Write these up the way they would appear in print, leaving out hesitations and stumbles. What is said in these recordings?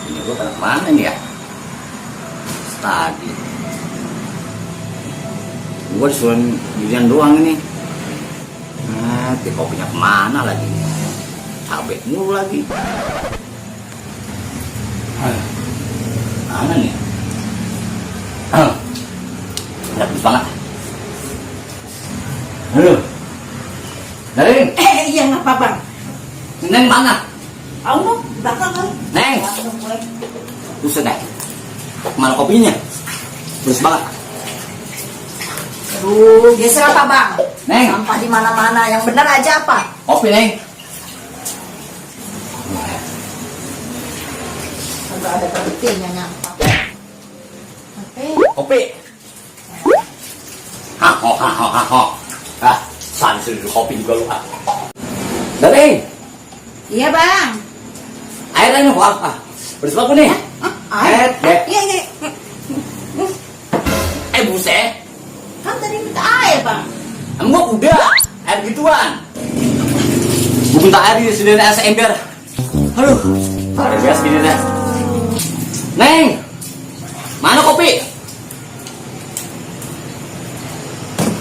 Ini gua pada mana nih ya? Tadi gua disuruh dirian doang ini. Nah, kopinya kemana lagi? Cabet mulu lagi. Mana nih? Udah pedes banget. Halo. Neng. Iya ngapa bang? Neng mana? Aku belakang kan? Neng. Buset Neng. Mana kopinya? Pedes banget. Aduh, geser apa bang? Neng. Sampah di mana-mana. Yang benar aja apa? Kopi Neng. Agak ada pentingnya nyampah. Kopi. Haho. Santai kopi juga lu. Neng. Iya bang. Airnya apa? Beres banget nih. Air? Iya. Buset. Kan tadi minta air bang. Emang udah. Air gituan. Gue minta air di sini es ember. Aduh. Ada bias gini deh. Neng. Mana kopi?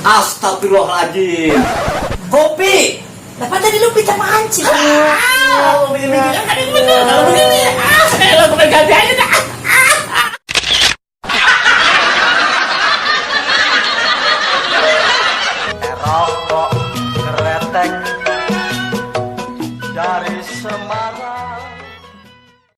Astagfirullahaladzim. Kopi. Dapat tadi lu pinjam mancing. Kalau